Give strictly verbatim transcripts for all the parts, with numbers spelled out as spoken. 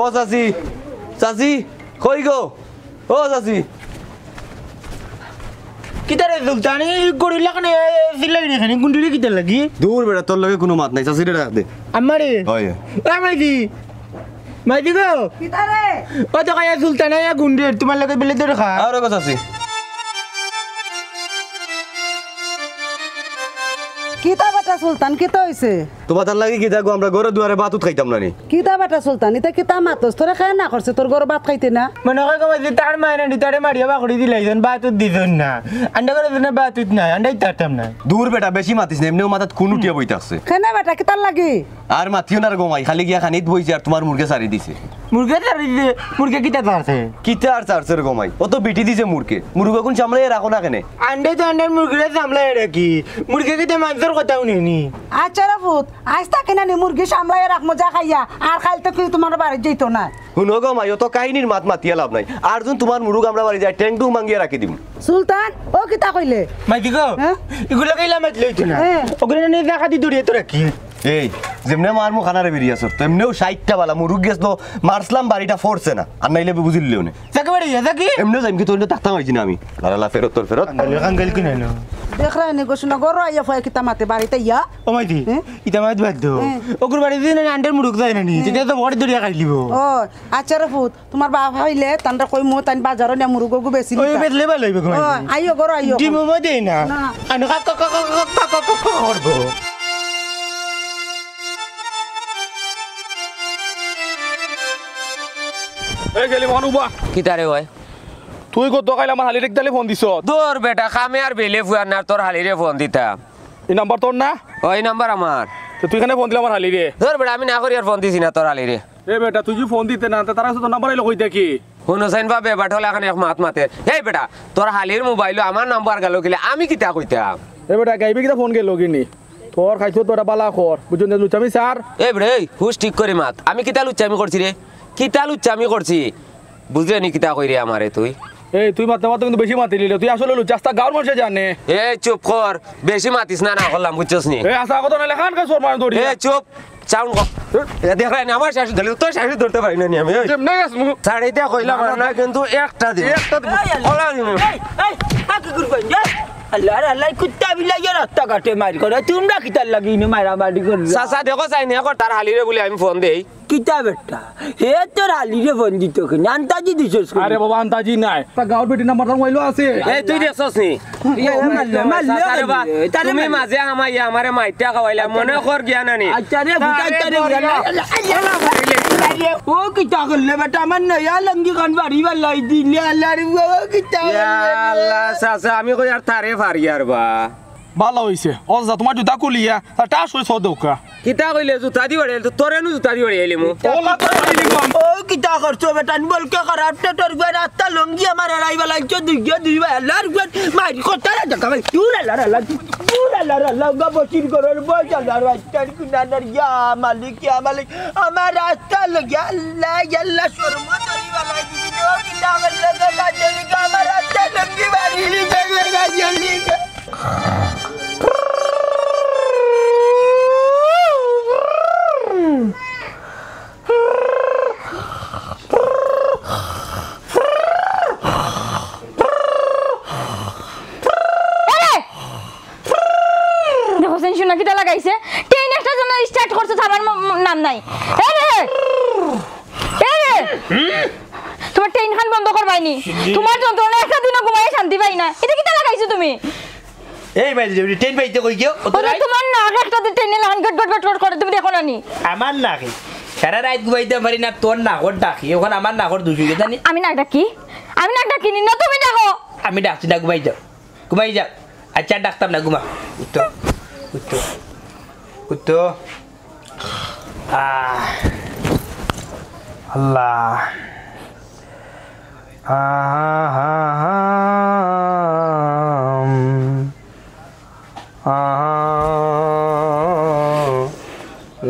ও চাচি, চাচি, কই গো? ও চাচি। কিতা রে সুলতান, এই গরুর লাখান চিল্লাই রে খানি, গুন্ডিরে কিতা লাগি? দূর বেটা, তোর লগে কুনু মাত নাই, চাচিরে ডাক দে। আমারে? অয়। ও মাইজি, মাইজি গো। কিতা রে? ও তো কায়া সুলতান, আয়া গুন্ডির, তুমার লগে বেলে দরকার। আরে গো চাচি। কিতা বেটা সুলতান, কিতা অইছে? তুমার তার লাগি কিতা গো, আমরা ঘরে দুয়ারে ভাত উত খাইতাম না নি? কিতা বেটা সুলতান, ইতা কিতা মাতস? তোরে কে না করছে তোর ঘরো ভাত খাইতে না? মনো কয় গো মাইজি, তার মায়ে না নি, তারে মারিয়া বাকড়ি দিলাইছইন, ভাত উত দিছইন না। আন্ডা ঘরো না ভাত উত নাই, আন্ডা ইতা পারতাম না। দূর বেটা, বেশি মাতিস না, এমনেও মাথাত খুন উঠিয়া বই থাকছে। কেনে বেটা, কিতার লাগি? আর মাতিও না রে গো মাই, খালি গিয়া খানিত বইছে আর তুমার মুরগে ছাড়ি দিছে। মুরগে ছাড়ি দিছে? মুরগে কিতা ছাড়ছে? কিতা আর ছাড়ছে রে গো মাই, ও তো বিটি দিছে মুরগে। মুরগ অখন সামলাইয়া রাখো না কেনে? আন্ডায় তো আন্ডার মুরগিরে সামলাইয়া রাখি। মুরগে কিতা মানষর কথা হুনে নি? আচ্ছা রে ফুত, আইজ থাকি না নি মুরগি সামলাইয়া রাখমু যা খাইয়া, আর কাইল থাকি তুমার বাড়িত যাইতো না। হুনো গো মাই, অত কাহিনীর মাত মাতিয়া লাভ নাই। আর যুন তুমার মুরগ আমরার বাড়ি যায়, ঠেং-ঠুং ভাঙ্গিয়া রাখি দিমু। সুলতান, ও কিতা কইলে? মাইজি গো, হ্যাঁ? ইগুলা কইলা মাতলে অইতো না। হ্যাঁ। অগুরে নি জাগা দি দৌড়িয়ে তো রাখি। এই, যেমনে মারমু খানারে বেরিয়া সর, তেমনেও ষাইটটা বালা মুরগ গেছলো, মারছলাম বাড়িটা ফড়ছে না, আর নাইলে বুঝিলেও নে। যাকে বেড়ে যা, যাকে। এমনেও যাইম কি তোর ইনো থাকতাম আইছি না আমি। লালা, লা, ফেরত তোর ফেরত। কাঙ্গাল, কাঙ্গাল কি নাইলো? দেখরায় নি গো, হুনো, ঘরো আইয়া ফয় কিতা মাতে বাড়িত আইয়া। ও মাইজি, হ্যাঁ? ইতা মাত বাদ দেও। হ্যাঁ। অগুর বাড়ি যদি না আন্ডার মুরগ যায় না নি, হ্যাঁ। ইতা তো বড় দরিয়া খাইলিবো। ও, আচ্ছা রে ফুত, তুমার বাপ আইলে তানরে কইমু, তাইন বাজারো নিয়া মুরগ অগু বেচি ওই দিতা। বেচলে ভালা অইবো গো ও, মাইজি। আইও ঘরো আইও। ডিমও মা দেই না। না। আনো কা, কা, কা করবো। এই গেলি মহান উবা। কিতা রে ভাই? তুই গত কাইল আমার হালিরে কিতালে ফোন দিছস? দূর বেটা, কামে আর বেইলে ফুয়ার না, তোর হালিরে ফোন দিতাম। ই নাম্বার তোর না? ও, ই নাম্বার আমার। তে তুই কেনে ফোন দিলে আমার হালিরে? দূর বেটা, আমি না করি আর ফোন দিছি না তোর হালিরে। এ বেটা, তুই যে ফোন দিতে না, তে তারা তো নাম্বার আইলো কই থাকি? হুনো চাইন বা বেবাট অকল অখন এক মাত মাতের। এই বেটা, তোর হালির মোবাইলো আমার নাম্বার গেলো কিলা, আমি কিতা কইতাম? এ বেটা, গাইবে কিতা ফোন গেলো গি নি? তোর খাইছো তো এটা বালা কর, বুঝছস নি, লুচ্চামি ছাড়। এই বেটা, এই, হুশ ঠিক করি মাত। আমি কিতা লুচ্চামি করছি রে? কিতা লুচ্চামি করছি? বুঝরে নি কিতা কইরে আমারে তুই? এই, তুই মাততে মাততে কিন্তু বেশি মাতিলি রে। তুই আসলে লুচ্চা, আস্তা গাঁওর মানষে জানে। এই, চুপ কর, বেশি মাতিস না, না করলাম, বুঝছস নি? এই, আস্তা কথা নাইলে খান খান চড় মারি ধরি। এই, চুপ, সাউন্ড কর। এ, দেখরায় নি, আমার শাশুড়ি ধরলে, তোর শাশুড়ি ধরতে পারি না নি আমি, এই। যেমনে আসমু। ছাড়ি দিয়া কইলাম, আর না কিন্তু একটা দিন। একটা দিন। এই, আল্লাহ। ওলা দিন। এই, এই, আগে গুরু কই, এই, আল্লাহ, আরে আল্লাহ, কুত্তা বিলাইয়ে রাস্তাঘাটে মাইর করে, তুমরা কিতার লাগি ইনো মারামারি কররা? চাচা, দেখো চাইন, এখন তার হালিরে বুলে আমি ফোন দেই। কিতা বেটা? হে তোর হালিরে ফোন দিতো কেনে? আন্তাজি দিছস কেনে? আরে বাবা, আন্তাজি নায়। তা গাঁওর বেটির নাম্বারটা মোবাইলো আছে। এই, তুই দেখছস নি? এ, মারলে, মারলে, তারে বা, মারলে, তারে তুমি মারলে। মাঝে হামাইয়া আমারে মাইরটা খাওয়াইলা, মনো কর গিয়া নানি। আচ্ছা রে, বুঝা, আচ্ছা রে, বুঝা। ও কিতা করলে বেটা? আমার নয়া লুঙ্গি খান বাড়ি বালাই দিলে, আল্লাহ রে, ও কিতা করলে? ইয়া আল্লাহ, চাচা, আমি কই আর তারে ফারি আর বা। ভালা অইছে। ও চাচা, তুমার জুতা খুলিয়া, তা টাস করি সো দেউক্কা। কিতা কইলে জুতা দি বাড়ি আইলে, তোরে নু জুতা দি বাড়ি আইলে মু। ও কিতা করছো বেটা, বলকে খারাপ টেটর গুয়া রাস্তা লুঙ্গি আমার এড়াই বালাইছো, দুইগো দুই ভাই, আল্লাহর গুয়া মারি কথা না দেখা ভাই, দূর আল্লাহর আল্লাহ, দূর আল্লাহর আল্লাহ, গা বসির ঘরর বস আল্লাহর রাস্তার কুনানর, ইয়া মালিক, ইয়া মালিক, আমার রাস্তা লুঙ্গি, আল্লাহ, আল্লাহ, শরম করি বালাই দিদি, ও কিতা আমার লগে কাজে লিখে, আমার রাস্তা লুঙ্গি মারি লিখে, গাজে লিখে। এরে! দেখো, সেন শুনা কিতা লাগাইছে? ট্রেন একটা যেন স্টার্ট করছে, থামার ম-, ম-, নাম নাই। এরে! এরে! তুমার ট্রেন খান বন্ধ করবায়নি। তুমার যন্ত্রণা একটা দিনও ঘুমাইয়া শান্তি পাই না। ইতা কিতা লাগাইছো তুমি? এই মাইল যে ট্রেন পাইতে কই গিয়া? ও তো ওরে, রাইট। তুমার নাক একটা দিন ট্রেনে লাখান গট গট গট গট করে, তুমি দেখো না নি? আমার নাকে সারা রাইত ঘুমাইতাম পারি না, তোর নাকর ডাকি। অখন আমার নাকর দুষ অইগেছে জানি। আমি নাক ডাকি? আমি নাক ডাকি নি না, তুমি ডাকো। আমি ডাকছি না, ঘুমাই যাও, ঘুমাই যাও। আচ্ছা, ডাকতাম না, ঘুমা। উঠো, উঠো, উঠো। আহ, আল্লাহ। আহা, হা, হা, উম। আহা,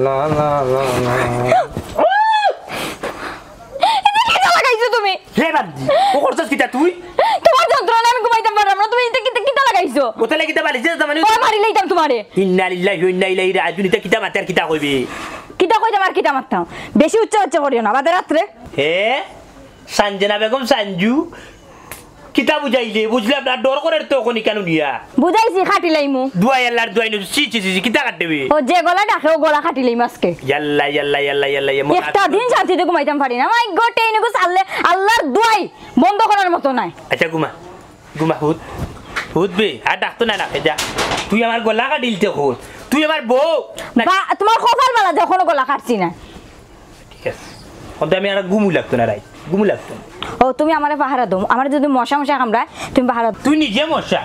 লা, লা, লা, লা। ইতা কিতা লাগাইছো তুমি? হে বাদ দি, ও করছস কিতা তুই? তুমার যন্ত্রণায় আমি ঘুমাইতাম পারলাম না, তুমি ইতা কিতা, কিতা লাগাইছো? কোথায় কিতা বালিশে জামানি? ওরা মারি লইতাম তুমারে। ইন্না লিল্লাহি ওয়া ইন্না ইলাইহি রাজিউন, ইতা কিতা মাতে আর কিতা কইবে? কিতা কইতাম আর কিতা মাততাম? বেশি উচ্চা উচ্চা করিও না, বাদে রাত্রে। হে, সানজিনা বেগম সানজু, কিতা বুঝাইলে? বুঝলাম না, ডর করের তো অখন ইখান হুনিয়া। বুঝাইছি, কাটিলাইমু। দুয়াই আল্লার দুয়াই নু, ছি, ছি, ছি, ছি, কিতা কাটবে? ও যে গলা ডাকে, ও গলা কাটিলাইমু আজকে। ইয়াল্লা, ইয়াল্লা, ইয়াল্লা, ইয়াল্লা, ইয়াল্লা, মন একটা দিন শান্তিতে ঘুমাইতাম পারি না। My God, এই নুকুস আল্লে, আল্লার দুয়াই বন্ধ করার মতো নায়। আচ্ছা, ঘুমা, ঘুমা, হুত, হুত বে, আর ডাকতো না, না, যা। তুই আমার গলা কাটিলতে হুত, তুই আমার বউ। না। বা, তোমার কপাল বালা যে অখনো গলা কাটছি না। ঠিক আছে। অখন তো আমি আর ঘুমু লাগতো না রাইত, ঘুমু লাগতো না। ও, তুমি আমারে পাহারা দেও, আমারে যদি মশা মশা কামড়ায়, তুমি পাহারা দেও। তুই নিজে মশা।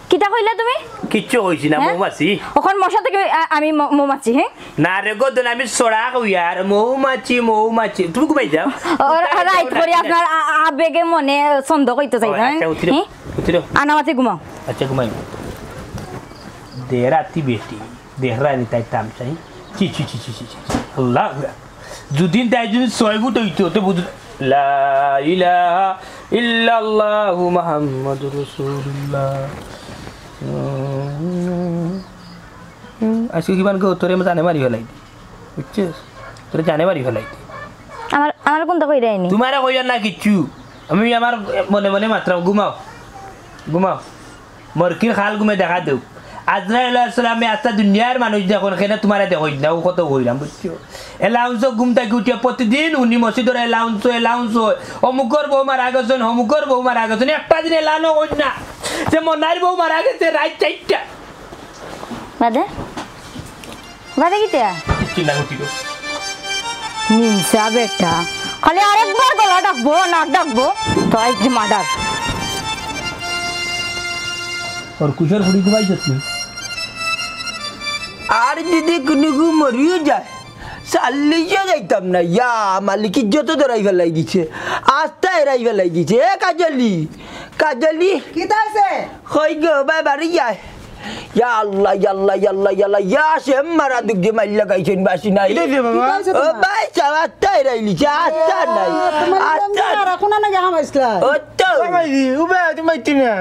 কিতা কইলা তুমি? কিচ্ছু কইছি না, হ্যাঁ? মৌমাছি। অখন মশা থাকি আ-, আমি ম-, মৌমাছি, হ্যাঁ? না রে গদন, আমি ছড়া কইয়ার, মৌমাছি, মৌমাছি। তুমি ঘুমাই যাও। ও, ও, রাইত করি আপনার আ-, আ-, আবেগে মনে ছন্দ কইতে চাই, ও, হ্যাঁ? আচ্ছা, উঠিরো, হ্যাঁ? উঠিরো। আনামাতে ঘুমাও। আচ্ছা, ঘুমাই। দে রাতি বেটি। দেখরা নি তাই তামশা, হি? ছি, ছি, ছি, ছি, ছি, ছি। আল্লাহ আকবার। যুদিন তাই যুদি ছয় ফুট অইতো, তে বুঝ-, লা ইলাহা ইল্লাল্লাহু মুহাম্মাদুর রাসূলুল্লাহ। হুম, আজকে কিমান গো, তোরে আমি জানে মারি ফালাই দি। বুঝছস? তোরে জানে মারি ফালাই দি। আমার, আমার কুনতা কইরায়নি? তুমারে কইয়ার না কিচ্ছু। আমি আমার মনে মনে মাতরাম, ঘুমাও। ঘুমাও। মরকির খাল ঘুমে দেখা দেউক। আজরাইল আলাইহিস সালামে আস্তা দুনিয়ার মানুষ দেখইন, কেনে তুমারে দেখইন না, অউ কথা কইরাম, বুঝছো? এলাউন্সো ঘুম থাকি উঠিয়া প্রতিদিন হুনি মসজিদর এলাউন্সো, এলাউন্সো অয়। অমুকর বউ মারা গেছইন, অমুকর বউ মারা গেছইন। একটা দিন এলানও অইন না যে মনাইর বউ মারা গেছে রাইত চাইরটা। বাদে? বাদে কিতা? কিচ্ছু না, উঠিব। নিমসা বেটা। খালি আরেকবার গলা ডাকবো, নাক ডাকবো, তো আইজ মার্ডার। ওর কুশর ফুড়ি ঘুমাই যাচ্ছি। আর যদি কুনুগু মরিও যায়, চাল্লিশও যাইতাম না। ইয়া, মালিক ইজ্জত ধরাই ফালাই দিছে। আস্তা এরাই ফালাই দিছে। এ কাজলি, কাজলি। কিতা আছে? কই গো, বাই বাড়ি যায়। ইয়া আল্লাহ, ইয়া আল্লাহ, ইয়া আল্লাহ, ইয়া আল্লাহ, ইয়া সে মারা দুঃখে মাইল লাগাইছেন বাসি নাই। কিতা হইছে বাবা? কিতা হইছে ও তোমার? ভাই, চাও আত্মা এরাইলিছে, আত্মা নাই। তোমার আত্মা লঙ্গি আর এখন না গেহাম আসলা। ও তো। ও ভাই, উবা, তুমি মাইতি না।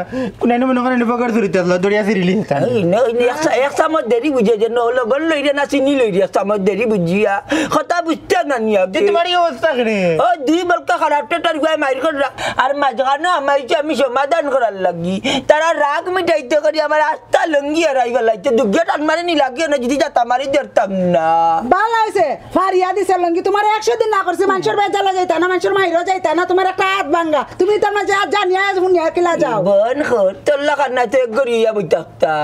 কোন আইনে মনে করেন বগর ধরিতে আসলো, দড়িয়া ফিরিলি হেতা। এই, ন-, এই, এক চা-, এক চামচ দেরি বুঝে যে ন-, লগর লইরে না চিনি লইরে, এক চামচ দেরি বুঝিয়া। কথা বুঝতে না নিয়া যে কে। তোমার এই অবস্থা কেনে? ও, দুই বলকা খারাপ টেটার গুয়ায় মাইর কররা। আর মাঝখানে আমাইছে আমি সমাধান করার লাগি। তারা রাগ মিটাইতে করি আমার আস্তা লঙ্গি আর আইবার লাগছে। দুগিয়া টান মারি নি লাগিও না, যদি যাতা মারি ধরতাম না। ভালা হইছে, ফারিয়া দিছে লঙ্গি। তোমার একশো দিন না করছে, মানুষের বাড়ি জ্বালা যাইতা না, মানুষের মাইরও যাইতা না, তোমার একটা হাত ভাঙ্গা। তুমি তার মাঝে আর জানিয়া আজ হুনিয়া কিলা যাও। বন খোর, তোর লাখান না তো এক গড়ি ইয়া বইতা। তা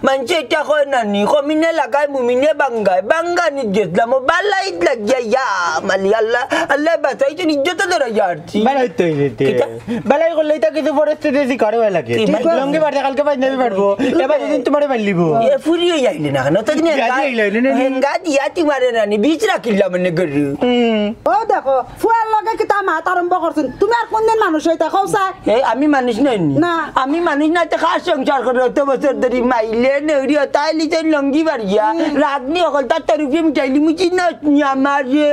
মানষে ইটা কয় না নি, কমিনে লাগায়, মুমিনে বাঙ্গায়, বাঙ্গানিত গেছলাম, ও বালাইত লাগিয়া, ইয়া মালি, আল্লাহ, আল্লাহ বাঁচাইছইন, ইজ্জত ধরাইয়া আরছি। বালাই তো হইছে তে। কিতা? বালাই করলে ইতা কিছু পরিস্থিতি স্বীকার অওয়া লাগে। কি বালাই? লঙ্গি পারছে, কালকে পাঞ্জাবি পারবো, এবার দুদিন তোমারে পাল্লিবো। এ ফুরি অইয়া আইলে না কেনে? অতদিন বিয়া হেঙ্গা, দিয়া আইলে না নি? হেঙ্গা দিয়া তুমারে নানি, বিচ রাখিলাম মানে গরু। হুম। ও দেখো, ফুয়ার লগে কিতা মাত আরম্ভ করছইন। তুমি আর কোন দিন মানুষ অইতা, কও চাই? এ, আমি মানুষ নায় নি। না। আমি মানুষ নায়, তে কার সংসার করে অত বছর ধরি মাইলে নেউরি অতা আইলি তাই লঙ্গি বাড়িয়া। হুম। রাগনি অকল তার তরফে মিটাইলি মুচি না নি আমারে।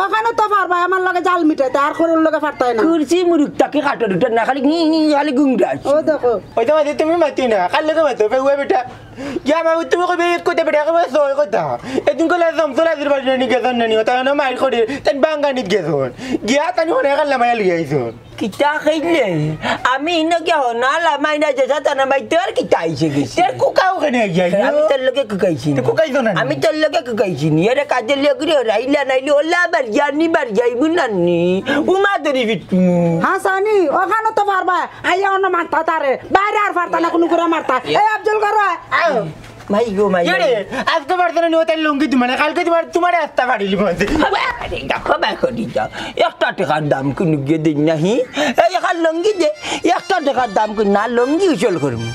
ওখানে তো পারবা আমার লগে জাল মিটাইতে, আর করুর লগে পারতায় না। কুরসি মুরুখ তাকে কাটো দুটো না, খালি নি, নি, খালি গুংরাস। ও দেখো। ওই তো মাঝে তুমি মাতি না, কার লগে মাতো, বেউয়া বেটা। গিয়া মামু, তুমি কইবে এক কথা, বেটা কইবে ছয় কথা। এদিন কইলা জমছল আজির বাড়ি নানি গেছইন নানি, তাই না মাইর করি, তাই বাঙ্গানিত গেছইন। গিয়া তানি হনে কাল্লা মাইয়া লইয়া আইছইন। কিতা কইলে? আমি ইনো গিয়া হনালা মাইনা যে সাতা না মাই তোর কিতা আইছে গেছে? তোর কুকাও কেনে আইয়া আইলো? আমি তোর লগে কুকাইছি নি। তো কুকাইছো না নি? আমি তোর লগে কুকাইছি নি। এরে কাজে লিয়া করি হরাইলা নাইলে ওলা বাড়ি যানি বাড়ি যাইবো নানি। উমা ধরি ফিটমু। হাসানি, ওখানে তো পারবা। আইয়া অনো মারতা তারে, বাইরে আর পারতা না, কুনু করে মারতা। এই আফজল করো, আও। মাই গো, মাই গো। এরে, আজকে পারতা না নি, ও তাই লুঙ্গি তোমারে, কালকে তোমার, তোমারে আস্তা ফাড়িলি মতে। আরে, দেখো, দেখো, দেখো। একটা টেকার দাম কুনু গিয়ে দিন নাহি। এই, এখান লুঙ্গি দে, একটা টেকার দাম করি না, লুঙ্গি উচল করমু।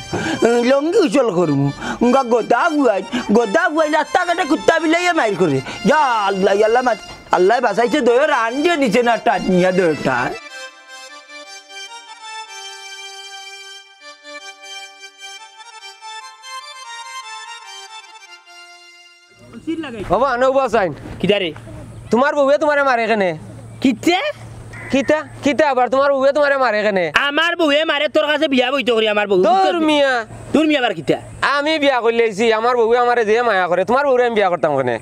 এ, লুঙ্গি উচল করমু। উঙ্গা গদা বুয়াই, গদা বুয়াই, রাস্তাঘাটে কুত্তা বিলাইয়ে মাইর করে। ইয়া আল্লাহ, ইয়া আল্লাহ, মা-, আল্লাহ বাঁচাইছে, দইও রান দিয়ে নিচে না, টানিয়া দইটা। বাবা, আনো উবা চাইন। কিতা রে? তোমার বউয়ে তোমারে মারে কেনে? কিতা? কিতা? কিতা আবার? তোমার বউয়ে তোমারে মারে কেনে? আমার বউয়ে মারে তোর কাছে বিয়া বইতে করি আমার বউ। দূর মিয়া। দূর মিয়া আবার কিতা? আমি বিয়া করিলাইছি, আমার বউয়ে আমারে যে মায়া করে, তোমার বউরে আমি বিয়া করতাম কেনে?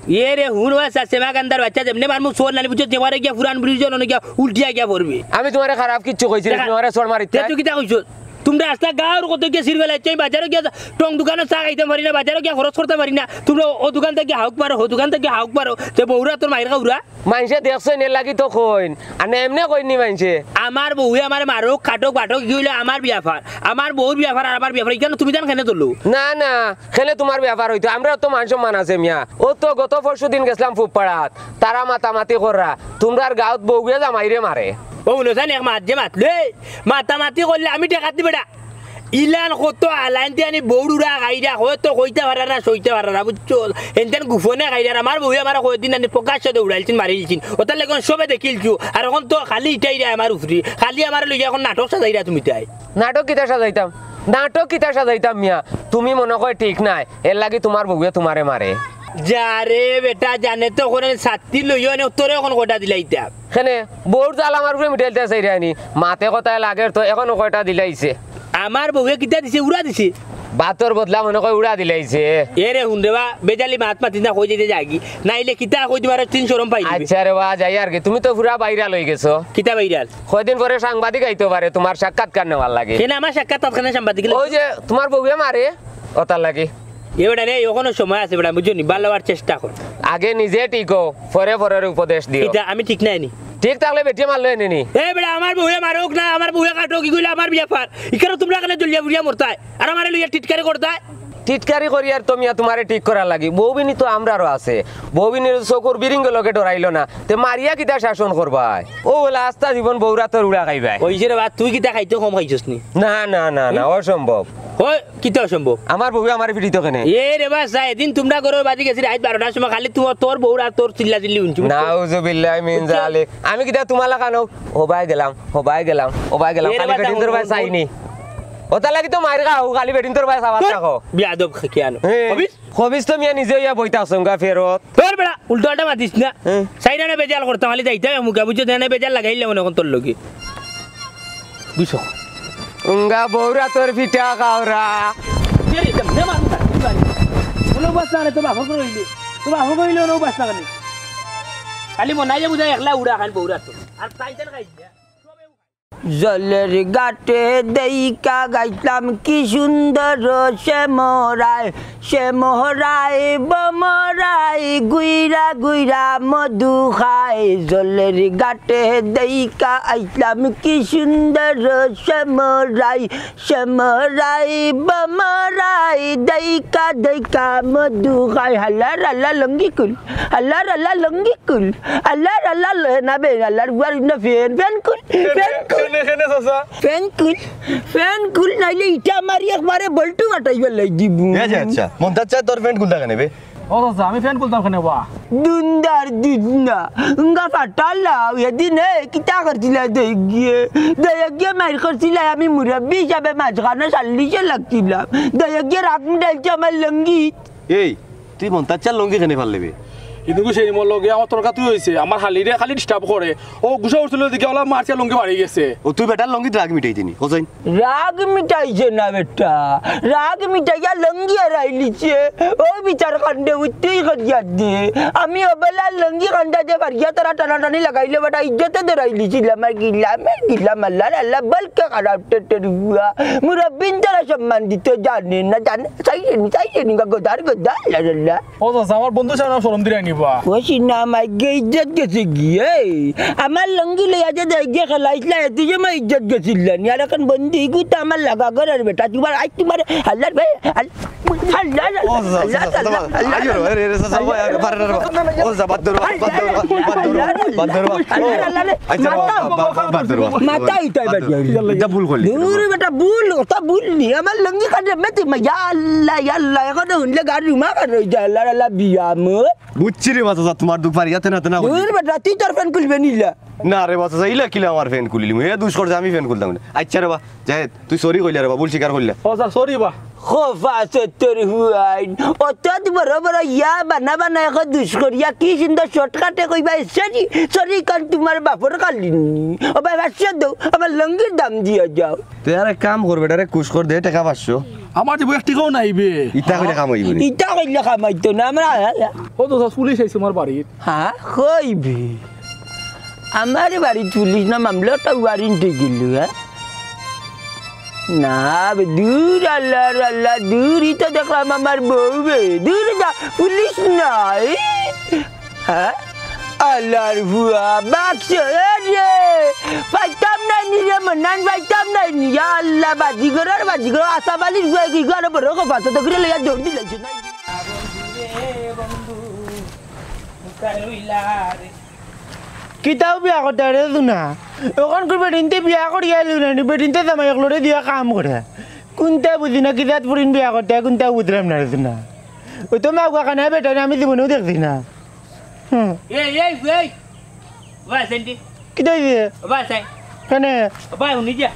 এ রে, হুন ওয়া চাচা, সেমা গান্ধার বাচ্চা, যেমনে মারমু চড় নানি, বুঝছো? যেবারে গিয়া ফুরান ব্রিজর অনো গিয়া উল্টিয়া গিয়া পড়বে। আমি তুমারে খারাপ কিচ্ছু কইছি না, দেখা, তুমি আমারে চড় মারিতায়। তে তুই কিতা কইছস? তুমরা আস্তা গাঁওর কত গিয়া সির ফেলাইছো, আমি বাজারো গিয়া টং দোকানো চা খাইতাম পারি না, বাজারো গিয়া খরচ করতাম পারি না। তুমরা অউ দোকান থাকি হাউক মারো, হউ দোকান থাকি হাউক মারো, তে বউরাতর মাইর খাউরা। মাইনষে দেখছইন, এর লাগি তো কইন। আর না এমনে কইন নি মাইনষে। আমার বউয়ে আমারে মারউক, কাটউক, বাটউক, ইগু অইলো আমার বেয়াপার। আমার বউর বেয়াপার আর আমার বেয়াপার, ইখানো তুমি তান কেনে তুলো? না, না, কেনে তুমার বেয়াপার অইতো? আমরার তো মান-সম্মান আছে মিয়া। অউ তো গত পরশু দিন গেছলাম ফুবপাড়াত, তারা মাতামাতি কররা, তুমরার গাঁওত বউয়ে জামাইরে মারে। অউ হুনো চাইন, এক মাত যে মাতলো, এ, মাতামাতি করলে আমি ঠেকাত নি বেটা। ইলান কত আলাইন্তে আনি বউর উড়া খাইরা, কয় তো কইতা পাররা না, সইতা পাররা না, বুঝছো? হেনতেন গুফনে খাইরা, আর আমার বউয়ে আমারে কয়দিন আনি প্রকাশ্য দৌড়াইলছিন, মারিলছিন। অতার লাগি অখন সবে দেখিলছু, আর অখন তো খালি ইটাইরা আমার উপরে, খালি আমারে লইয়া অখন নাটক সাজাইরা তুমি তাই। নাটক কিতা সাজাইতাম? নাটক কিতা সাজাইতাম মিয়া? তুমি মনো কয় ঠিক নায়, এর লাগি তুমার বউয়ে তুমারে মারে। যা রে বেটা, জানে তো অখন ছাত্তি লইও নে, তোরে অখন কয়টা দিলাইতাম। কেনে, বউর জাল আমার উপরে মিটাইলতা চাইরায় নি? মাতে কথায় লাগের তো, অখনো কয়টা দিলাইছে। আমার বউয়ে কিতা দিছে? উড়া দিছে। ভাতর বদলা মনো কয় উড়া দিলাইছে। এ রে হুন রে বা, বেজালি মাত মাতিস না, কই যাইতে যাগি। নাইলে কিতা কই দিমু, আরো তিন শরম পাই দিবে। আইচ্ছা রে বা, যাই আর কি। তুমি তো পুরা ভাইরাল অইগেছো। কিতা ভাইরাল? কয়দিন পরে সাংবাদিক আইতো পারে তুমার সাক্ষাৎকার নেওয়ার লাগি। কেনে আমার সাক্ষাৎকার কেনে সাংবাদিক লাগে? অউ যে তুমার বউয়ে মারে, অতার লাগি। এ বেটা রে, অখনো সময় আছে বেটা, বুঝছো নি? ভালা অওয়ার চেষ্টা কর। আগে নিজে ঠিক অও, পরে পররে উপদেশ দিও। ইটা আমি ঠিক নায় নি। ঠিক থাকলে বেটিয়ে মারলো এনে নি। এ বেটা, আমার বউয়ে মারউক না, আমার বউয়ে কাটউক, ইগু অইলো আমার বেয়াপার। ইখানো তুমরা কেনে জ্বলিয়া পুড়িয়া মরতায়, আর আমারে লইয়া টিটকারি করতায়। টিটকারি করিয়ার তো মিয়া তুমারে ঠিক করার লাগি। বউবিনি তো আমরারও আছে। বউবিনির চকুর বিরিঙ্গ লগে ডরাইলো না, তে মারিয়া কিতা শাসন করবায়? অউ অলা আস্তা জীবন বউরাতর উড়া খাইবায়। অইছে রে বা, তুই কিতা খাইতে কম খাইছস নি? না, না, না, না, অসম্ভব। অয়, কিতা অসম্ভব? আমার বউয়ে আমারে পিটিতো কেনে? এ রে বা, চাচা, এদিন তুমরা ঘরর বাদি গেছি রাইত বারোটার সময়, খালি তুমার, তোর বউর আর তোর চিল্লা চিল্লি হুনছি, বুঝছো? নাউজুবিল্লাহি মিন বুঝছো? জালিক। আমি কিতা তুমার লাখান হবায় গেলাম, হবায় গেলাম, হবায় গেলাম, এ রে খালি বা, বেটিন্তর বায় চাইনি। অতার লাগি তো মাইর খাও, খালি বেটিন্তর বায় চাওয়াত থাকো। বেয়াদব কিয়ানো। হে। খবিছ? খবিছ তো মিয়া নিজে অইয়া বইতা আছইন গা ফেরত। তোর বেটা, উল্টা-পাল্টা মাতিস না। হে। চাইরানা বেজাল করতাম, খালি যাইতাম মুখা, বুঝছো? তেনে বেজাল লাগাইলাম অখন তোর লগে। বুঝছো? উঙ্গা বউরাতর পিঠা খাওরা। কে রে, কেমনে মানুষ আছে, কি বাড়ি? কোনো বাচ্চা নেই, তো বাবা কইলে, তো বাবা কইলে, কোনো বাচ্চা নেই। খালি মনাইলে বুঝায় একলা উড়া খান বউরাত। আর তাই তার খাইছে। জলের ঘাটে দেইখা গাইছলাম কি সুন্দর শ্যামরায়, শ্যামরায় বমরায় গুইরা গুইরা মধু খায়। জলের ঘাটে দেইখা আইছলাম কি সুন্দর শ্যামরায়, শ্যামরায় বমরায় দেইখা দেইখা মধু খায়। হালার আলা লঙ্গি খুল, হালার আলা লঙ্গি খুল, হালার আলা লয় না বে, হালার বুয়ার ইন্না ফেন, ফেন খুল, ফেন খুল। কেনে, কেনে চাচা? ফেন খুল, ফেন খুল, নাইলে ইটা মারি একবারে বল্টু ফাটাইবার লাগি দিমু। এ যে আচ্ছা, মন্তাজ চাচা তোর ফেন খুলতা কেনে বে? ও চাচা, আমি ফেন খুলতাম কেনে বা? দুন্দার দুন্না, উঙ্গা ফাটালাও, এদিন এ কিতা করছিলা দইগিয়ে? দইগিয়ে মাইর করছিলা, আমি মুরব্বি হিসাবে মাঝখানো সাল্লিশে লাগছিলাম। দইগিয়ে রাগ মিটাইলছে আমার লঙ্গি। এই, তুই মন্তাজ চাচার লঙ্গি কেনে ফাড়লে বে? ইদুগু সেই মোর লগে আমার তর্কাতর্কি অইছে, আমার হালিরে খালি disturb করে। অউ গুসা উঠছিল দেখি অলা মারছে লঙ্গি ফাড়ি গেছে। ও তুই বেটার লঙ্গিত রাগ মিটাইতে নি, হোসেন? রাগ মিটাইছে না বেটা, রাগ মিটাইয়া লঙ্গি হারাইলিছে। অউ বিচার কাণ্ডে উঠতেই করিয়া দে। আমি অবেলার লঙ্গি কাণ্ডা দে পারিয়া তারা টানাটানি লাগাইলে বেটা ইজ্জতে ধরাইলিছিলাম। আর গিলাম, আর গিলাম, আল্লার আল্লা, বলকে খারাপ টেটের বুয়া। মুরব্বিন তারা সম্মান দিতে জানে না, জানে, চাইছে নি, চাইছে নি, গদার গদা, আল্লার আল্লা। ও চাচা, আমার বন্ধু সামনে শরম দিরায় নি বা। ও সিনা মাইগে ইজ্জত গেছে গিয়ে। আমার লঙ্গি লইয়া যে দইগিয়ে খেলাইছলা, এত সময় ইজ্জত গেছিল নি। আর অখন বন্ধু ইগু তো আমার লাগা ঘরর বেটা, তুমার আইজ তুমার আল্লার ভাই, আল-, আল্লাহ, ও চাচা, আল্লাহ, চাচা, চাচা, আল্লাহ, আইও রে, রে, রে, চাচা, ভাই, আরে, পারে না রে বা। ও চাচা, বাদ দেও রে বা, বাদ দেও রে বা, বাদ দেও রে বা। আল্লাহ, আল্লাহ, আল্লাহ, আচ্ছা, মাথা, বাদ, বাদ, বাদ, বাদ দেও রে বা। মাথা ইটাই বাদ দেও। বাদ দেও। এটা ভুল করলি। দূর বেটা, ভুল, ওটা ভুল নি। আমার লঙ্গি কাটে মেতে মা, ইয়া আল্লাহ, ইয়া আল্লাহ, এখন হুনলে গাড়ি উমা কাটে, ইয়া আল্লাহ, আল্লাহ, বিয়াম। বুঝছি রে বা চাচা, তুমার দুঃখ পারি, ইয়াতে না, তে না করলি। দূর বেটা, তুই তোর ফেন খুলবে নিলা। না রে বা চাচা, ইলা কিলা আমার ফেন খুলিলিমু? হে দুষ করছে, আমি ফেন খুলতাম না। আচ্ছা রে বা, জাহেদ, তুই sorry কইলা রে বা, ভুল স্বীকার কইলা। ও চাচা, sorry বা। খোফা সত্তর হুয়াইন, অত বড় বড় ইয়া বানা বানা এখন দুষ করিয়া কি সুন্দর শর্টকাটে কইবা, "সরি, সরি, কারণ তোমার বাপর কালিনি।" ও ভাই, পাঁচশো দেও, আমার লুঙ্গির দাম দিয়া যাও। তুই আর এক কাম কর, বেটারে খুশ কর দে, টেকা পাঁচশো। আমার যে এক টেকাও নাই বে। ইতা কইলে কাম অইবো নি? ইতা কইলে কাম অইতো না, আমরা ও তো পুলিশ আইছে আমার বাড়িত। হ্যাঁ, কইবি। আমার বাড়িত পুলিশ না, মামলাটা ওয়ারেন্টে গেল, হ্যাঁ? না বে, দূর আল্লাহ রে আল্লাহ, দূর, ই তো দেখলাম আমার বউ বে, দূর যা, পুলিশ নাই। হ্যাঁ? আল্লাহর ফুয়া, বাক্স, এ রে, পাইতাম নাই নি রে, মন্নান পাইতাম নাই নি, ইয়া আল্লাহ, বাজিগর আর বাজিগর, আসাবালির ফুয়া কি ঘরে বড় কথা তো করে লইয়া দৌড় দিলাইছে না। কিতাও বিয়া করতে রে দুনা। অখন কই বেটিন্তে বিয়া করিয়া লইল না নি, বেটিন্তে জামাই একলরে দিয়া কাম করে। কুনটা বুঝি না, কিজাত ফুরিন বিয়া করতে, কুনটা বুঝলাম না রে দুনা। ও তো মাউগা কানা বেটা না, আমি জীবনেও দেখছি না। হুম। এই, এই, এই। ওবা, সেন্টি। কিতা অইছে? ওবা, সাই। কেনে? ওবা, হুনি যা।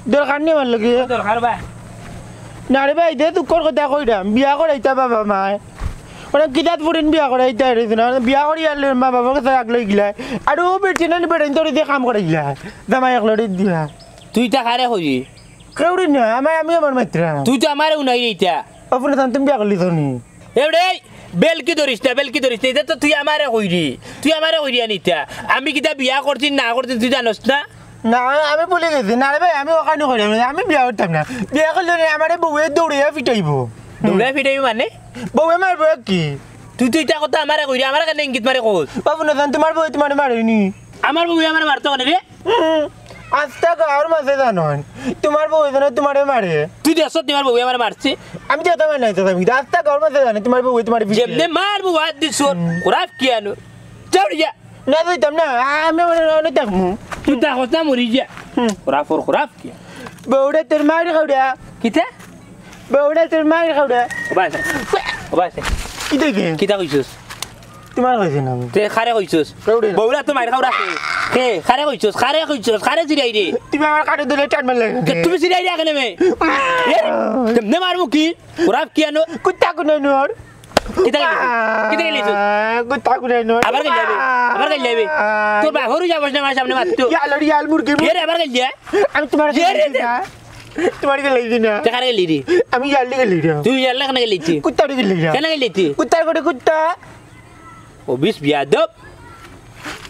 দরকার নি আমার লগে? দরকার বা। না রে ভাই, দে দুঃখর কথা কইরাম। বিয়া করাইতা বাবা মায়। মানে কিজাত ফুরিন বিয়া করাইতা রে না। বিয়া করিয়া আনলে মা বাবার কাছে আগ লই গিলা। আর ও বেটি না বেটাইন তোরে দিয়া কাম করাইলা। জামাই একলরে দিয়া। তুই তা কারে কইরে? কেউরে না, আমি, আমি আমার মাতরাম। তুই তো আমারে উনাই রে ইতা। অপনে জান তুমি বিয়া করলি তো নি। এ রে, বেলকি ধরিস না, বেলকি ধরিস না। ইতা তো তুই আমারে কইরে। তুই আমারে কইরে আনি ইতা। আমি কিতা বিয়া করছি না করছি তুই জানোস না? না, আমি ভুলি গেছি। না রে ভাই, আমি অখানি কইরাম না। আমি বিয়া করতাম না। বিয়া করলে রে আমারে বউয়ে দৌড়াইয়া ফিটাইবো। দৌড়াইয়া ফিটাইবো মানে? বউয়ে মারবো কি? তুই তো ইতা কথা আমারে কইরে, আমারে কেনে ইঙ্গিত মারে কস? বাবু না জান, তোমার বউয়ে তোমারে মারেনি। আমার বউয়ে আমারে মারতো কেনে রে? হুম, আস্তা গাঁওর মাঝে জানইন, তোমার বউয়ে যেন তোমারে মারে। তুই দেখছত তোমার বউয়ে আমারে মারছে? আমি দেখতাম না, আস্তা গাঁওর মাঝে জানে তোমার বউয়ে তোমারে পিটে। যেমনে মারবো, হাত দিস ওর। হুম। খরাপ কি আনো? যাও রে, যা। না, যাইতাম না, আমি আমার অনেক দেখমু। তুই দেখছ না, মরি যা। হুম। খরাপ ওর, খরাপ কি? বউরে তোর মার খাওরা। কিতা? বউরে তোর মার খাওরা। ও ভাই, ও ভাই। কিতা অইছে? কিতা কইছস? তোমার কইছি না আমি। তে কারে কইছস? কেউরে না। বউরা তো মাইর খাওরা কে? কে? কারে কইছস? কারে কইছস? কারে জিরাই রে? তুমি আমার কানে ধরে টান মারলে। তে তুমি জিরাই রে কেনে মে? এ, কেমনে মারমু কি? খরাপ কি আনো? কুত্তা কুনানোর। কিতা গেলি? কিতা গেলি তুই? আহ, কুত্তা কুনানোর। আবার গেলি যাবে? আবার গেলি যাবে? তোর বাপরও যাবস না আমার সামনে মারতো। ইয়াল, ইয়াল, মুরগি, মুরগি। এ রে, আবার গেলি যা। আমি তোমার এ রে, গেলি না। তোমার গেলি না। তে কারে গেলি রে? আমি ইয়াল গেলি না। তুই ইয়াল কেনে গেলি তুই? কুত্তার গেলি না। কেনে গেলি তুই? কুত্তার করে কুত্তা। অবিস বিয়াদব।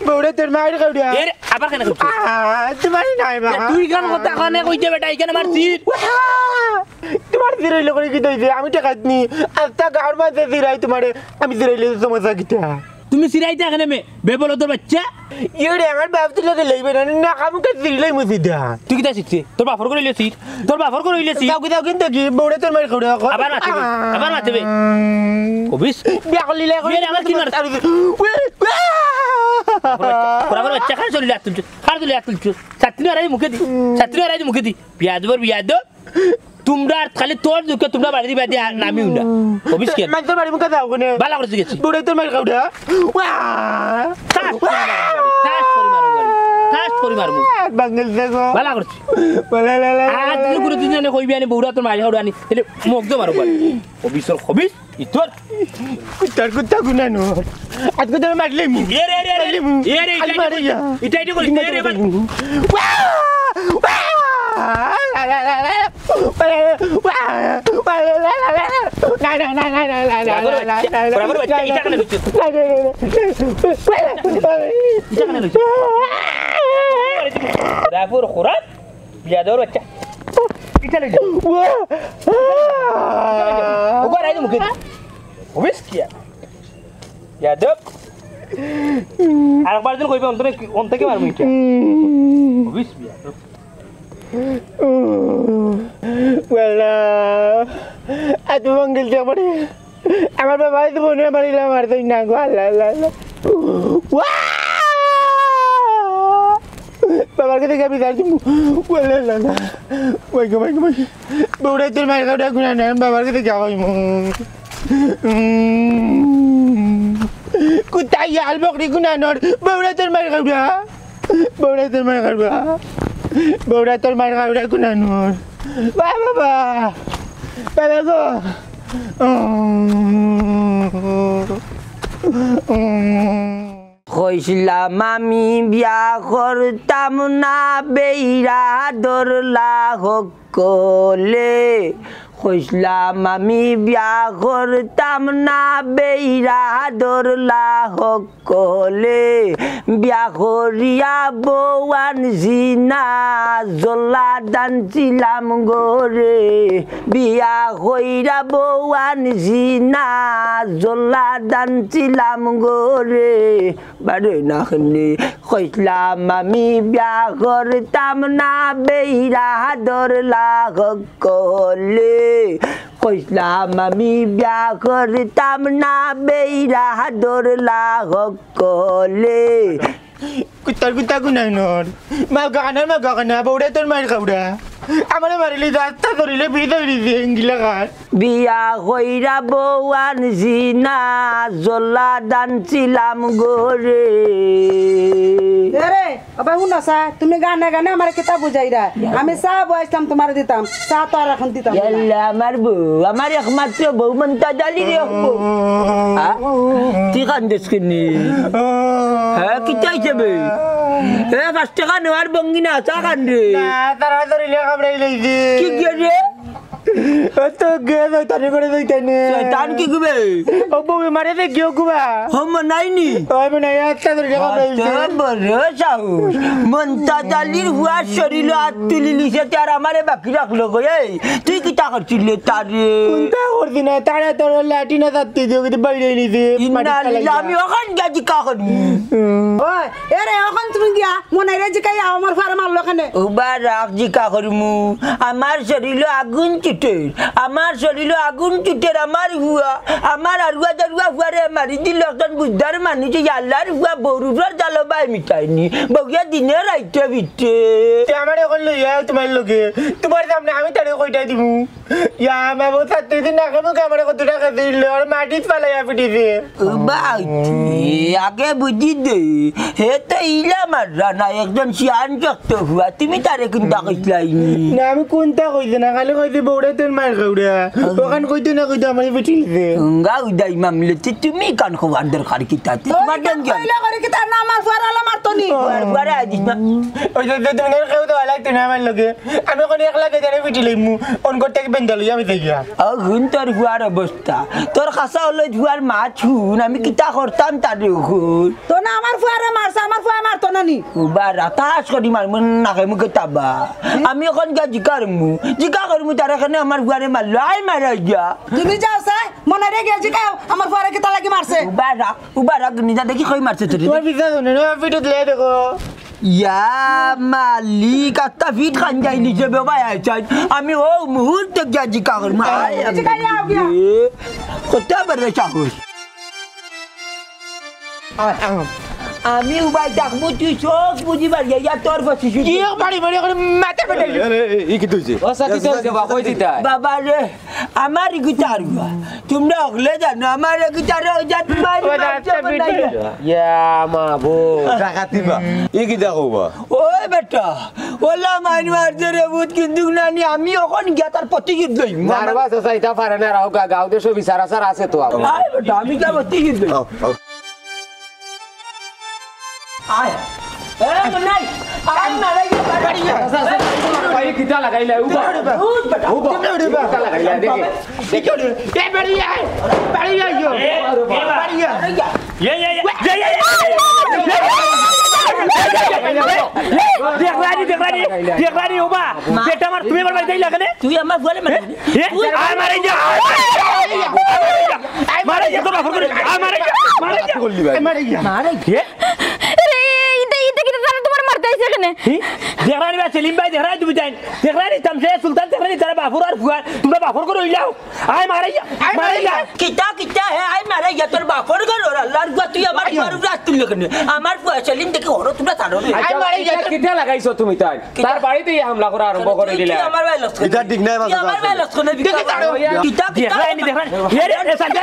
বউরে তোর মার খাওরা। এ রে, আবার কেনে কইছস? আহ, তোমার নাই মা। এ, তুই কেনে কথা কানে কইতে বেটা, এখানে মারছিস? ওয়া! তোমার জিরাইলে করে কিতা অইছে? আমি টেকাত নি। আস্তা গাঁওর মাঝে জিরাই তোমারে। আমি জিরাইলে সমস্যা কিতা? তুমি জিরাইতা কেনে মে? বেবলদর বাচ্চা। ইয়ে রে, আমার বাপ তো লগে লইবে না। না, কামুকে জিরাইলাই মুছি দা। তুই কিতা শিখছিস? তোর বাপর করে লইছিস? তোর বাপর করে লইছিস? যাও কি, যাও কিন্তু কি? বউরে তোর মার খাওরা। আবার মাতিবে, আবার মাতিবে। অবিস। বিয়া করলি লে, এ রে, আবার কি মার- আর ওই যে, ওয়ে, ওয়া! খরাপর বাচ্চা, কার চলি লাত তুলছস? কার চলি লাত তুলছস? ছাত্রী হারাই মুখে দি, ছাত্রী হারাই মুখে দি। বিয়াদবর বিয়াদব। তোমরা আর খালি তোর দুঃখে তোমরা বাড়ি বাড়ি আর নামিও না। অবিস কি? মাইনষর বাড়ি মুখে যাও কেনে? বালা করছি গেছি। বউরে তোর মার খাওরা। ওয়া! ঠাস করি মারমু বাড়ি, ঠাস করি মারমু বাড়ি, ঠাস করি মারমু। বাঙ্গেল দেখো। বালা করছি। বালা, লা, লা, লা, আর লা, তুই লা। কোনো দিন জানে কইবি আনি বউরা তোর মার খাওরা আনি, তাহলে মুখ দে মারমু বাড়ি। অবিসর অবিস। ইতর। কুত্তার কুত্তা কুনানোর। আজকে তোরে মারলিমু। এ রে, এ রে, এ রে। মারলিমু। এ রে, আজ ইটা মারি যা। ইটা, ইটা করিস, এ রে, এবার। ওয়া! ওয়া! লা, লা, লা, লা। ওয়া! ওয়া! লা, লা, লা, লা। না, না, না, না। খরাপর বাচ্চা, খরাপর বাচ্চা, ইটা কেনে লইছস? ইটা কেনে লইছস? খরাপর খরাপ। বিয়াদবর বাচ্চা। ইটা লই যা। ওয়া! ওগো, রাইজ মুখে দি। অবিস কিয়া? বিয়াদব। আর একবার যদি কইবে, অন্তরে কি, অন্তরে কি মারমু ইটা? অবিস বিয়াদব। ওয়াল্লা। আজ মঙ্গল যে আমারে আমার বাবা এই তো মনে আমার ইলা মারতই না গো, আল্লাহ, আল্লাহ, আল্লাহ। ওয়া! বাবার কাছে গিয়া বিচার দিমু। ওয়াল্লা, আল্লাহ, আল্লাহ। ওই গো, ওই গো, ওই গো। বউরে তোর মার খাওরা কুনানোর, বাবার কাছে গিয়া কইমু। উম। কুত্তা ইয়াল বকরি কুনানোর, বউরে তোর মার খাওরা। বউরে তোর মার খাওরা। বউরে তোর মার খাওরা কুনানোর। বাহ, বাবা। বাবা গো। কইছলাম আমি বিয়া করতাম না বেইরা দরলা হকলে। কইছলাম আমি বিয়া করতাম না বেইরা দরলা হকলে। বিয়া করিয়া বউ আনছি না, জল্লাদ আনছিলাম গরে। বিয়া কইরা বউ আনছি না, জল্লাদ আনছিলাম গরে। বারে না খেলে কইছলাম আমি বিয়া করতাম না বেইরা দরলা হকলে। কইছলাম আমি বিয়া করতাম না বেইরা দরলা হকলে। কুত্তার কুত্তা গুনাই নর। মাল কাকানার মাল কাকানা, বউরে তোর মাইর খাউরা। আমারে মারিলে তো আস্তা ধরিলে বিষ হইলি যে এঙ্গিলা খান। বিয়া কইরা বউ আনছি না, জল্লাদ আনছিলাম গরে। এরে, আবার হুনো সা, তুমি গানে গানে আমারে কিতা বুঝাইরা? আমি চা বয়াইছলাম তোমারে দিতাম, চা তো আর এখন দিতাম না। ইয়াল্লা, আমার বউ, আমার একমাত্র বউ, মন্তাজ আলীর এক বউ। হ্যাঁ? তুই কান্দস কেনে? হ্যাঁ, কিতা অইছে বে? এ, পাঁচ টেকা নেওয়ার ভঙ্গি না, চা খান রে। না, তারা ধরিলে কামড়াই লইছে। কি গিয়া রে? ও তো গে শয়তানি করে শয়তানি। শয়তান কি গুবে? ও বউ মারে দে গিয়ে গুবা। হম নাইনি। ওই মানে একটা ধরে গেল। তোর বড় সাহস। মন্তাজ আলীর হুয়ার শরীলো আত তুলি লিছে, তে আর আমারে বাকি রাখলো গো। এই, তুই কিতা করছিলি তারে? কুন্তা করছি না, তারা তোর লাঠি না চাটতে দিও, কিন্তু বাইরে নিছে। ইন্না লিল্লাহ, আমি অখন গিয়া জিকা করমু। ওই, এরে, অখন তুমি গিয়া মনাইরে জিকাইয়া আমার ফারে মারলো কেনে? উবা রাখ, জিকা করমু। আমার শরীলো আগুন ছুটের, আমার শরীলো আগুন ছুটের, আমার হুয়া, আমার আরুয়া দারুয়া হুয়ারে মারি দিল একজন বুঝদার মানুষ, এই আল্লাহর হুয়া বউরুফর জালো বাই মিটাইনি। বউয়ে দিনে রাইতে বিটে। তে আমার অখন লইয়া তোমার লগে, তোমার সামনে আমি তারে কইটাই দিমু। ইয়া, মামু, ছাত্রী দিন নাকে মুখে আমার কত টাকা দিল, আর মাটিত ফালাইয়া পিটিছে। ও ভাই, আগে বুঝি দে, হে তো ইলা মাররা না, একজন শিয়ান শক্ত হুয়া, তুমি তারে কুন্তা কইছলাইনি। না, আমি কুন্তা কইছি না, খালি কইছি বউরে তোর মার খাউরা। ওখান কইতে না কইতে আমার পিটিছে। গা উদাই মামলে, তে তুমি কান খোয়ার দরকার কিতা? তে তোমার ডেঞ্জার। কইলে করে কিতা না, আমার ফারালা মারতো নি। ফার-, ফারা আইদিস না। ওই যে, যে তুমি কেউ তো লাগতো না আমার লগে। আমি অখন একলা গেদারে পিটি লইমু, অন করতে কি বেন্দা লইয়া আমি যাইয়া। ও হুন তোর হুয়ার অবস্থা, তোর খাসা হলো হুয়ার মাছ হুন, আমি কিতা করতাম তারে হুন। তো না আমার ফুয়ারে মারছে, আমার ফুয়া মারতো না নি। উবা রাতাস করি মারমু নাকে মুখে তাবা। আমি অখন গিয়া জিকা করমু, জিকা করমু তার এখানে আমার ফুয়ারে মারলো, আই মারা গিয়া। তুমি যাও চাই, মনাইরে গিয়া জিকাও, আমার ফুয়ারে কিতা লাগি মারছে। উবা রাখ, উবা রাখ, নিজা দেখি কই মারছে তোরে। তোমার পিছা শুনে না, ভিডিও দিলে দেখো। ইয়া মালিক, আত্তা ফিট খান যাই নিজে বেবাই আইছাই। আমি ও মুহূর্তে গিয়া জিকা করমু। আয়, জিকা যাও গিয়া। এ, কত বড় সাহস। আ-, আ-, আমি উবাই ডাকমু, তুই চোখ বুঝি বাড়ি, ইয়া তোর বসি শুধু। কি বাড়ি বাড়ি করে মাথা ফাটাইলি? এ, এ, এ, ই কি তুইছে? ও সাথী তো বাবা কই দিতা? বাবা রে, আমার গিটার উবা। তোমরা হকলে জানো, আমার গিটারে ওই জাত মারি ও মারছে রাস্তা বানাইয়া। পিঠে। ইয়া মা বো। ডাকাতি বা। ই কি দেখো বা? ওই বেটা, ওলা মাইন মারছে রে ভূত, কিন্তু নানি আমি অখন গিয়া তার প্রতিশোধ লইমু। মারবা চাচা, ইতা পারে না, রাও গা-, গাঁও দেশো বিচার আচার আছে তো আমার। আয় বেটা, আমি গিয়া প্রতিশোধ লইমু। আও, আও। আয়। এ, মনাই, আয়, মারা গিয়া, মারা গিয়া। চাচা, চাচা, ভাই, কিতা লাগাইলা? উবা। উঠ বেটা। উবা। কিতা লাগাইলা? দেখি। এ, বাড়ি আয়। বাড়ি আয়, ইয়ো। এ, এ, বাড়ি আয়। এ, এ, এ, এ, এ, এ, এ, দেখরানি, দেখরানি, দেখরানি, ওবা। মা। বেটা আমার, তুমি আমার বাড়িত আইলা কেনে? তুই আমার ফুয়ারে মারলি। এ? তুই আয় মারে যা, আয় মারে যা, আয় মারে যা, তোর বাপর করে, আয় মারে যা, মারে যা। মারে যা। মারে। এ? আরে, ইতা, ইতা কিতা তারা তোমার মারতে আইছে কেনে? হি? দেখরানি বা সেলিম ভাই, দেখরানি তুমি তাইন। দেখরানি তামশে সুলতান, দেখরানি তারা বাপর আর ফুয়ার, তোমরা বাপর করে অইলাও। আয় মারে যা, আয় মারে মারে যা। যা। কিতা, কিতা, হে, আয় মারে যা, তোর বাপর ঘর ওর আল্লাহর ফুয়া, তুই আমার ফুয়ার উপরে আত তুললে কেনে? আমার ফুয়া সেলিম দেখি হরো, তোমরা ছাড়ো রে। আয় মারে যা, কিতা, কিতা লাগাইছো তুমি তাই? কিতা? তার বাড়িতে হামলা করা আরম্ভ করে দিলে। তুই আমার ভাই লস করে। ইটা ঠিক নাই, তুই আমার ভাই লস করে দিবি। দেখি তারো। কিতা, কিতা? দেখরানি, দেখরানি। এ রে, এ সাথে।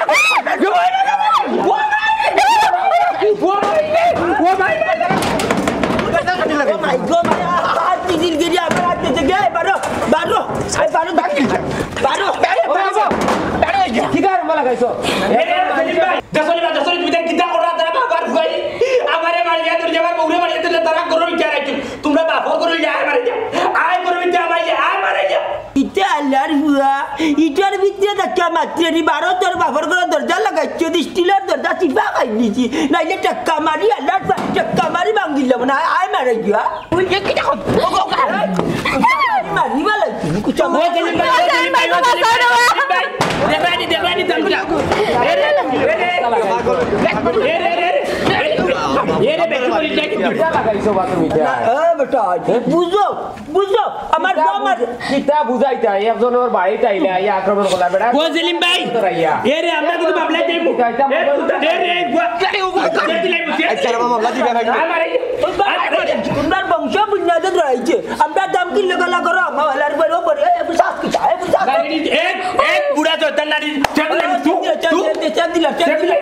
ও মাই গো, মাই। আর তিন দিন গেলি আমার হাত থেকে বারো, বারো, আই বারো, বারো। লাগাইছো। এ, এ, সেলিম ভাই, দেখছো নি বা, দেখছো নি, তুমি তাই কিতা কররা, তারা বাবার ফুয়াই, আমারে মারিয়া ধরিয়া, আমার বউরে মারিয়া ধরিয়া, তারা ঘরর ভিতরে আইছো। তোমরা বাপর ঘরো আইয়া, আয় মারিয়া, আয় ঘরর ভিতরে, আয় মারিয়া, আয় মারিয়া। ইটা আল্লাহর ফুয়া, ইটার ভিতরে ধাক্কা মারতে নি, বারো তোর বাপর ঘরো দরজা লাগাইছো, দি স্টিলর দরজা চিপা খাই দিছি, নাইলে টেক্কা মারি আল্লাহর ফুয়া, টেক্কা মারি ভাঙ্গিলাম না, আয় মারিয়া। ওই যে কিতা কর, ও, ও, ও, মারি মালাই। ও সেলিম ভাই, ও সেলিম ভাই, ও সেলিম ভাই, দেখরা নি, দেখরা নি, দেখরা নি। এ রে, এ রে, এ রে, এ রে, এ রে, বেশি করি যায় কিন্তু। এ বেটা, বুঝো, বুঝো, আমার বাপ আমার কিতা বুঝাইতা, একজনের বাড়িত আইলে আইয়া আক্রমণ করলা, বেটা। ও সেলিম ভাই, এ রে, আমরা কিন্তু মামলা যাইবো। এ, এ রে, এই বুয়া, আচ্ছা, বাবা, মামলা দিবে না কিন্তু। আমার এই, তোমরা বংশ বুনিয়াদে রয়েছে, আমরা দাম কিলো গলা করো, আমার হালার বড় বড়, এ, এ, বুঝাস কি চায়, এ, বুঝাস কি? এক, এক বুড়া শয়তান নারী, চেপ দিলাম, তু, তু, চেপ দিলাম, চেপ দিলাম।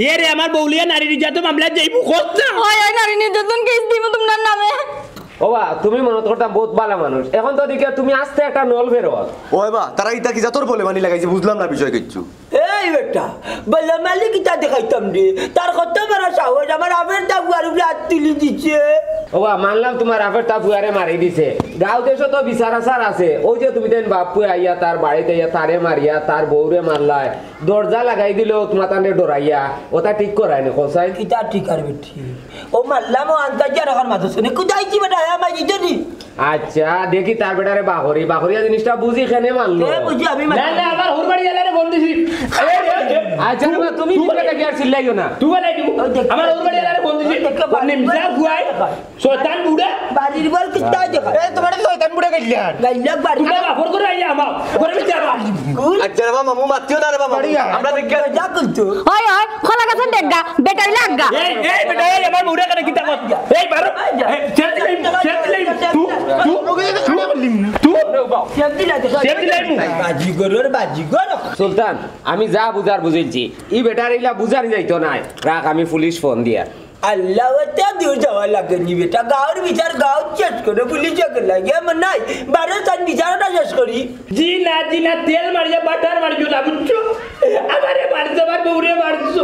এ রে, আমার বউলিয়া নারী নির্যাতন মামলা যাইবো, খোঁজ না। ওই, ওই নারী নির্যাতন কেস দিব তোমার নামে। ও বা, তুমি মনে করতাম বহুত ভালা মানুষ, এখন তো দেখি তুমি আস্তে একটা নল ফেরত। ওই বা, তারা ইতা কি জাতর বলে মানি লাগাইছে, বুঝলাম না বিষয় কিচ্ছু। এই বেটা, বলে মালিক ইতা দেখাইতাম রে, তার কত বড় সাহস, আমার আফের তা বুয়ার উপরে হাত তুলি দিছে। ও বা, মানলাম তোমার আফের তা বুয়ারে মারি দিছে, গাঁও দেশো তো বিচার আচার আছে, ওই যে তুমি দেন বাপুয়ে আইয়া তার বাড়িত আইয়া তারে মারিয়া, তার বউরে মারলায়, দরজা লাগাই দিল তোমার তানরে ডরাইয়া, ওটা ঠিক করায় নি, কোসাই? ইতা ঠিক আর বেটি। ও মারলাম, ও আন্তাজি আর এখন মাথা শুনে। কোথায় কি বেটা, আমার ইজ্জত নি? আচ্ছা, দেখি তার বেটারে বাহরি, বাহরিয়া জিনিসটা বুঝি কেনে মারলো। এ বুঝি আমি মারি। না, না, আমার হুরবাড়ি এলারে ফোন দিছি। এ, এ, এ, আচ্ছা, তুমি, তুমি বেটা কি আর চিল্লাইও না। তুই বলে দিব। ওই দেখ। আমার হুরবাড়ি এলারে ফোন দিছি। ওই দেখ, নিমসা ফুয়াই। শয়তান বুড়া। বাড়ির বল কিতা দেখা? এ, তোমার তো শয়তান বুড়া গাইলা। গাইলা বাড়ি। তোমরা বাপর ঘরো আইয়া আমার ঘরো ভিতরে আবার। কুল। আচ্ছা রে বাবা, মামু মাতিও না রে বাবা। বাড়ি আয়। আমরা দেখে যা করতো। হয়, হয়, খোলা গেছে দেখগা, বেটারি লাগগা। এই, এই বেটা, এই আমার বউরে কেনে কিতা কর? এই বারো, এই, ছেড়ে দিলাই, ছেড়ে দিলাই, তু, তু, তু, তু। ছেড়ে দিলাই, ছেড়ে দিলাই। বাজিগর, বাজিগর। সুলতান, আমি যা বুঝার বুঝিলছি। ই বেটার ইলা বুঝানি যাইতো নায়। রাখ, আমি পুলিশ ফোন দিয়া। আল্লাহ, ওটা দূর যাওয়া লাগেনি বেটা, গাঁওর বিচার গাঁওত শেষ করে পুলিশে গেলা গিয়া মনে নাই, বারো তার বিচারটা শেষ করি। জি না, জি না, তেল মারিয়া বাটার মারিও না, বুঝছো? আমারে মারছো, আমার বউরে মারছো।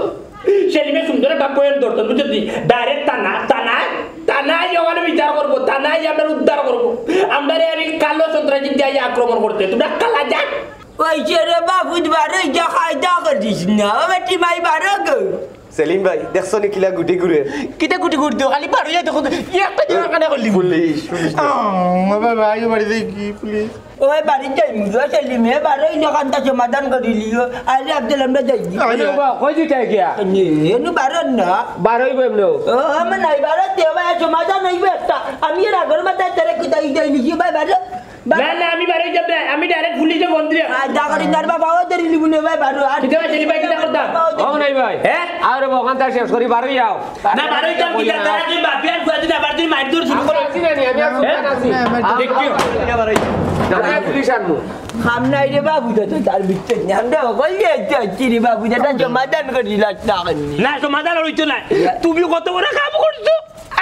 সেলিমে সুন্দর একটা পয়েন্ট ধরতো, বুঝছো নি? ডাইরেক্ট থানা, থানায়, থানায় ওখানে বিচার করবো, থানায় আমরা উদ্ধার করবো। আমরা আমি কালো সন্ত্রাসী দিয়ে আক্রমণ করতে, তোমরা কালা যাক। ওই যে রে বাবু, বারো যা খাই দা করিস না, ও বেটি মাই বারো গো। সেলিম ভাই, দেখছো নি কিলা গুটি ঘুরে? কিতা গুটি ঘুরতো? খালি পারো যাইতো কত? ই একটা জোড়া কানে করলি। Police, police. আহ, বাবা, ভাই, বাড়ি যাই কি পুলিশ? ওই বাড়ি যাই, মুজো সেলিমে বারো ইনো কান্তা সমাধান করি লিও। আরে আব্দুল, আমরা যাই কি? আরে বাবা, কই দিতে গিয়া? এনু বারো না। বারোই বই এমনেও। ও, আমি নাই বারো, তে ভাই সমাধান হইবে একটা। আমি এর আগর মাথায় তারে কিতা ইদাই লিখি ভাই বারো। না, না, আমি বারো যাই না, আমি ডাইরেক্ট পুলিশে ফোন দিলে। আর দা করি তার বাবা ও ধরি লিবুনে ভাই বারো। আর কিতা ভাই, সেলিম ভাই, কিতা করতাম? ও নাই ভাই। হ্যাঁ? আর ওখান তার শেষ করি বারোই যাও। না, বারোই যাও, কিতা তারা যে বাপি আর ফুয়া যদি আবার যদি মাইর দৌড় শুরু করো। আমি আছি না, আমি আর ফুয়া আছি। দেখিও। আমি আর পুলিশ আনবো। খাম নাই রে বাবু, তো তার ভিতরে নেই। আমরা হকল যে একটু আছি রে বাবু, যেটা সমাধান করি লাস্ট না করি। না, সমাধান হইতো না। তুমি কত বড় কাম করছো?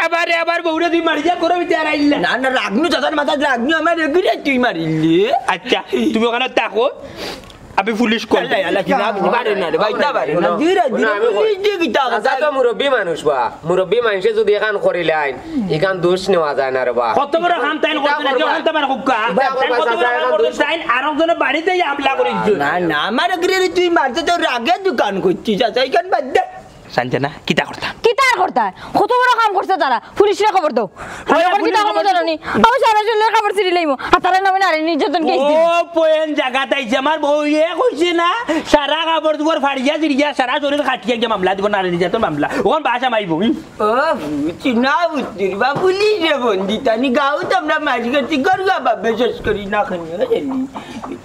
আবার, আবার বউরে তুই মারি যা, করো, তুই আর আইল না। না, না, রাগনু, দাদার মাথাত রাগনু, আমার এগুরে তুই মারিলি। আচ্ছা, তুমি ওখানে থাকো, আমি পুলিশ কল। আল্লাহ, আল্লাহ, কি রাগ, পারে না রে, ভাই, তা পারে না। ধীরে, ধীরে, আমি পুলিশ দিয়ে কি তা আচ্ছা, তো মুরব্বী মানুষ বা, মুরব্বী মানুষে যদি এখান করিলাইন, এখান দোষ নেওয়া যায় না রে বা। কত বড় কাম তাইন করতে না, কিতা যখন করবা? তোমার হুক্কা, কিতা করবা, তাইন কত বড় চাচা, কাম এখান করতে দোষ চাইন, আর একজনের বাড়িতে হামলা করি দিছো। না, না, আমার এগুরে তুই মারতে তো রাগে দোকান করছিস, আচ্ছা, এখান বাদ দে। সাঞ্জনা, কিতা করতাম? কিতা আর করতাম? কত বড় কাম করছে তারা। পুলিশরে খবর দাও। আমি ওই এখন কিতা পুলিশ খবর খবর জানি? আমি সারা শরীরের খবর ছিঁড়ি লইমু। আর তারা নামে নারী নির্যাতন কেস দিমু। ও, পয়েন্ট জাগাত আইছে। আমার বউয়ে কইছে না, সারা কাপড় চোপড় ফাড়িয়া ছিড়িয়া সারা শরীর কাটিয়া গিয়া মামলা দিব, নারী নির্যাতন মামলা। ওখান বাসা মাইব। ও, চিনা বুদ্ধির বা পুলিশে ফোন দিতানি গাঁও তো আমরা মারি গেছি, গরুয়া বাবে শেষ করি না খানি হয়নি।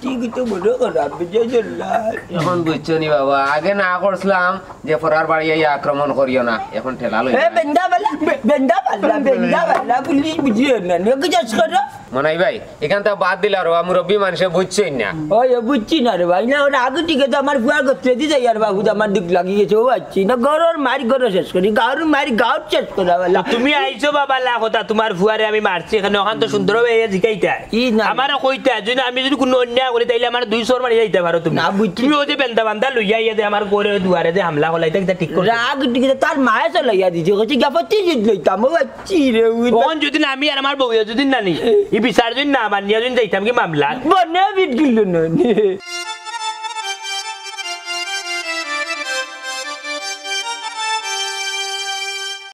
ঠিক তো বড় খারাপ, বুঝে চললা। এখন বুঝছো নি বাবা, আগে না করছিলাম, যে ফরার বাড়ি আইয়া আক্রমণ করিও না, এখন ঠেলা লই। এ, বেন্দা বালা, বে-, বেন্দা বালা, বেন্দা বালা, পুলিশ বুঝিও না, নিয়ে কি চাষ করো? মনাই ভাই, ইখানতা বাদ দিলাও রে বা, মুরব্বি মানষে বুঝছইন না। ওই, ও বুঝছি না রে ভাই, না, ওরা আগে ঠিক আছে, আমার ফুয়ার গোত্রেদি যাই আর বাবু, আমার দুখ লাগি গেছে, ও আচ্ছি না, ঘরর মারি ঘরো শেষ করি, গাঁওর মারি গাঁওর শেষ করা বেলা। তুমি আইছো বাবা, লা কথা, তুমার ফুয়ারে আমি মারছি, এখানে ওখান তো সুন্দর ভাবে জিকাইতা। ই না। আমারে কইতা, যদি আমি যদি কুনু অন্যায় করি, তাইলে আমার দুই চড় মারি যাইতা পারো তুমি। না, বুঝছি। তুমি ওই যে বেন্দা বান্দা লইয়া আইয়া যে আমার ঘরে দুয়ারে যে হামলা করলা, ইটা কিতা ঠিক করছো? রাগ ঠিক আছে, তার মায়ে চলাইয়া দিছে, কইছে, "গিয়া পঁচিশ ইট লইতাম, ও আচ্ছি রে, ও।" অখন যদি না আমি আর আমার বউয়ে যদি না নি, ই বিচার যদি না মানিয়া যদি যাইতাম কি মামলা? বনে বিট গিল না।